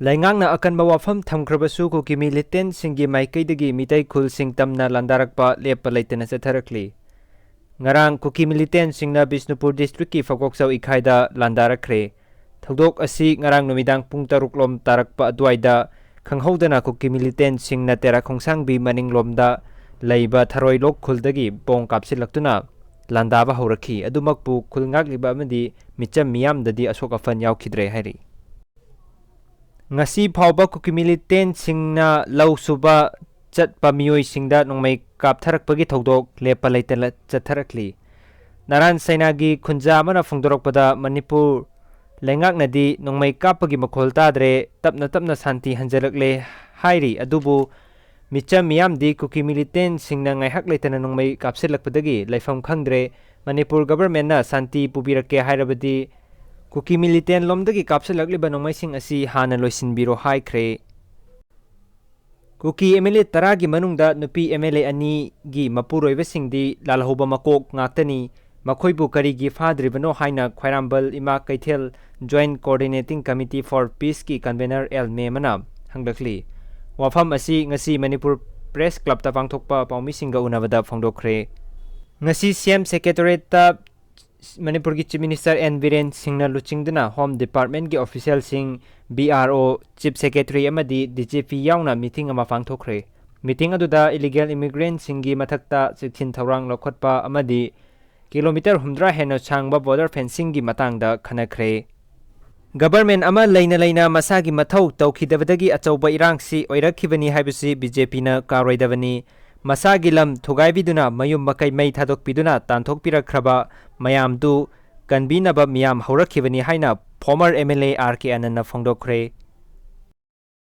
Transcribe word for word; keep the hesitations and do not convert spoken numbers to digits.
ꯂꯩꯉꯥꯛꯅ ꯑꯀꯟꯕ ꯋꯥꯐꯝ ꯊꯝꯈ꯭ꯔꯕꯁꯨ ꯀꯨꯀꯤ ꯃꯤꯂꯤꯇꯦꯟꯁꯤꯡꯒꯤ ꯃꯥꯏꯀꯩꯗꯒꯤ ꯃꯤꯇꯩ ꯈꯨꯜꯁꯤꯡ ꯇꯝꯅ ꯂꯥꯟꯗꯥꯔꯛꯄ ꯂꯦꯞꯄ ꯂꯩꯇꯅ ꯆꯠꯊꯔꯛꯂꯤ꯫ ꯉꯔꯥꯡ ꯀꯨꯀꯤ ꯃꯤꯂꯤꯇꯦꯟꯁꯤꯡꯅ ꯕꯤꯁꯅꯨꯄꯨꯔ ꯗꯤꯁꯇ꯭ꯔꯤꯛꯀꯤ ꯐꯀꯣꯛꯆꯧ ꯏꯈꯥꯏꯗ ꯂꯥꯟꯗꯥꯔꯛꯈ꯭ꯔꯦ꯫ ꯊꯧꯗꯣꯛ ꯑꯁꯤ ꯉꯔꯥꯡ ꯅꯨꯃꯤꯗꯥꯡ ꯄꯨꯡ ꯇꯔꯨꯛ ꯂꯣꯝ ꯇꯥꯔꯛꯄ ꯑꯗꯨꯋꯥꯏꯗ ꯈꯪꯍꯧꯗꯅ ꯀꯨꯀꯤ ꯃꯤꯂꯤꯇꯦꯟꯁꯤꯡꯅ ꯇꯦꯔꯥ ꯈꯣꯡꯁꯥꯡꯕꯤ ꯃꯅꯤꯡꯂꯣꯝꯗ ꯂꯩꯕ ꯊꯔꯣꯏ ꯂꯣꯛ ꯈꯨꯜꯗꯒꯤ ꯕꯣꯝ ꯀꯥꯞꯁꯤꯜꯂꯛꯇꯨꯅ ꯂꯥꯟꯗꯥꯕ ꯍꯧꯔꯛꯈꯤ꯫ ꯑꯗꯨꯃꯛꯄꯨ ꯈꯨꯜ ꯉꯥꯛꯂꯤꯕ ꯑꯃꯗꯤ ꯃꯤꯆꯝ ꯃꯤꯌꯥꯝꯗꯗꯤ ꯑꯁꯣꯛ ꯑꯄꯟ ꯌꯥꯎꯈꯤꯗ꯭ꯔꯦ ꯍꯥꯏꯔꯤ꯫ ꯉꯁꯤ ꯐꯥꯎꯕ ꯀꯨꯀꯤ ꯃꯤꯂꯤꯇꯦꯟꯁꯤꯡꯅ ꯂꯧ ꯁꯨꯕ ꯆꯠꯄ ꯃꯤꯑꯣꯏꯁꯤꯡꯗ ꯅꯣꯡꯃꯩ ꯀꯥꯞꯊꯔꯛꯄꯒꯤ ꯊꯧꯗꯣꯛ ꯂꯦꯞꯄ ꯂꯩꯇꯅ ꯆꯠꯊꯔꯛꯂꯤ꯫ ꯅꯥꯔꯥꯟ ꯁꯩꯅꯥꯒꯤ ꯈꯨꯟꯖꯥ ꯑꯃꯅ ꯐꯣꯡꯗꯣꯔꯛꯄꯗ, ꯃꯅꯤꯄꯨꯔ ꯂꯩꯉꯥꯛꯅꯗꯤ ꯅꯣꯡꯃꯩ ꯀꯥꯞꯄꯒꯤ ꯃꯈꯣꯜ ꯇꯥꯗ꯭ꯔꯦ, ꯇꯞꯅ ꯇꯞꯅ ꯁꯥꯟꯇꯤ ꯍꯟꯖꯤꯜꯂꯛꯂꯦ ꯍꯥꯏꯔꯤ꯫ ꯑꯗꯨꯕꯨ ꯃꯤꯆꯝ ꯃꯤꯌꯥꯝꯗꯤ ꯀꯨꯀꯤ ꯃꯤꯂꯤꯇꯦꯟꯁꯤꯡꯅ ꯉꯥꯏꯍꯥꯛ ꯂꯩꯇꯅ ꯅꯣꯡꯃꯩ ꯀꯥꯞꯁꯤꯜꯂꯛꯄꯗꯒꯤ ꯂꯩꯐꯝ ꯈꯪꯗ꯭ꯔꯦ꯫ ꯃꯅꯤꯄꯨꯔ ꯒꯚꯔꯟꯃꯦꯟꯠꯅ ꯁꯥꯟꯇꯤ ꯄꯨꯕꯤꯔꯛꯀꯦ ꯍꯥꯏꯔꯕꯗꯤ ꯀꯨꯀꯤ ꯃꯤꯂꯤꯇꯦꯟ ꯂꯣꯝꯗꯒꯤ ꯀꯥꯞꯁꯤꯜꯂꯛꯂꯤꯕ ꯅꯣꯡꯃꯩꯁꯤꯡ ꯑꯁꯤ ꯍꯥꯟꯅ ꯂꯣꯏꯁꯤꯟꯕꯤꯔꯣ ꯍꯥꯏꯈ꯭ꯔꯦ꯫ ꯀꯨꯀꯤ ꯑꯦꯝ ꯑꯦꯜ ꯑꯦ ꯇꯔꯥꯒꯤ ꯃꯅꯨꯡꯗ ꯅꯨꯄꯤ ꯑꯦꯝ ꯑꯦꯜ ꯑꯦ ꯑꯅꯤꯒꯤ ꯃꯄꯨꯔꯣꯏꯕꯁꯤꯡꯗꯤ ꯂꯥꯜꯍꯧꯕ ꯃꯀꯣꯛ ꯉꯥꯛꯇꯅꯤ꯫ ꯃꯈꯣꯏꯕꯨ ꯀꯔꯤꯒꯤ ꯐꯥꯗ꯭ꯔꯤꯕꯅꯣ ꯍꯥꯏꯅ ꯈ꯭ꯋꯥꯏꯔꯥꯝꯕꯜ ꯏꯃꯥ ꯀꯩꯊꯦꯜ Joint Coordinating Committee for Peaceꯀꯤ convener ꯑꯦꯜ ꯃꯦꯃꯅ ꯍꯪꯂꯛꯂꯤ꯫ ꯋꯥꯐꯝ ꯑꯁꯤ ꯉꯁꯤ ꯃꯅꯤꯄꯨꯔ ꯄ꯭ꯔꯦꯁ ꯀ꯭ꯂꯕꯇ ꯄꯥꯡꯊꯣꯛꯄ ꯄꯥꯎꯃꯤꯁꯤꯡꯒ ꯎꯅꯕꯗ ꯐꯣꯡꯗꯣꯛꯈ꯭ꯔꯦ꯫ ꯉꯁꯤ ꯁꯤ ꯑꯦꯝ ꯁꯦꯀ꯭ꯔꯦꯇꯔꯤꯌꯦꯠꯇ ꯃꯅꯤꯄꯨꯔꯒꯤ ꯆꯤꯐ ꯃꯤꯅꯤꯁꯇꯔ ꯑꯦꯟ ꯕꯤꯔꯦꯟ ꯁꯤꯡꯅ ꯂꯨꯆꯤꯡꯗꯨꯅ ꯍꯣꯝ ꯗꯤꯄꯥꯔꯠꯃꯦꯟꯠꯀꯤ ꯑꯣꯐꯤꯁꯤꯌꯦꯜꯁꯤꯡ, B R O, chief secretary ꯑꯃꯗꯤ ꯗꯤ ꯖꯤ ꯄꯤ ꯌꯥꯎꯅ ꯃꯤꯇꯤꯡ ꯑꯃ ꯄꯥꯡꯊꯣꯛꯈ꯭ꯔꯦ꯫ ꯃꯤꯇꯤꯡ ꯑꯗꯨꯗ ꯏꯂꯤꯒꯦꯜ ꯏꯃꯤꯒ꯭ꯔꯦꯟꯠꯁꯤꯡꯒꯤ ꯃꯊꯛꯇ ꯆꯦꯛꯁꯤꯟ ꯊꯧꯔꯥꯡ ꯂꯧꯈꯠꯄ ꯑꯃꯗꯤ ꯀꯤꯂꯣꯃꯤꯇꯔ ꯍꯨꯝꯗ꯭ꯔꯥ ꯍꯦꯟꯅ ꯁꯥꯡꯕ ꯕꯣꯔꯗꯔ ꯐꯦꯟꯁꯤꯡꯒꯤ ꯃꯇꯥꯡꯗ ꯈꯟꯅꯈ꯭ꯔꯦ꯫ ꯒꯕꯔꯃꯦꯟ ꯑꯃ ꯂꯩꯅ ꯂꯩꯅ ꯃꯁꯥꯒꯤ ꯃꯊꯧ ꯇꯧꯈꯤꯗꯕꯗꯒꯤ ꯑꯆꯧꯕ ꯏꯔꯥꯡꯁꯤ ꯑꯣꯏꯔꯛꯈꯤꯕꯅꯤ ꯍꯥꯏꯕꯁꯤ ꯕꯤ ꯖꯦ ꯄꯤꯅ ꯀꯥꯎꯔꯣꯏꯗꯕꯅꯤ꯫ ꯃꯁꯥꯒꯤ ꯂꯝ ꯊꯨꯒꯥꯏꯕꯤꯗꯨꯅ ꯃꯌꯨꯝ ꯃꯀꯩ ꯃꯩ ꯊꯥꯗꯣꯛꯄꯤꯗꯨꯅ ꯇꯥꯟꯊꯣꯛꯄꯤꯔꯛꯈ꯭ꯔꯕ ꯃꯌꯥꯝꯗꯨ ꯀꯟꯕꯤꯅꯕ ꯃꯤꯌꯥꯝ ꯍꯧꯔꯛꯈꯤꯕꯅꯤ ꯍꯥꯏꯅ former M L A R K ꯑꯅꯟꯅ ꯐꯣꯡꯗꯣꯛꯈ꯭ꯔꯦ꯫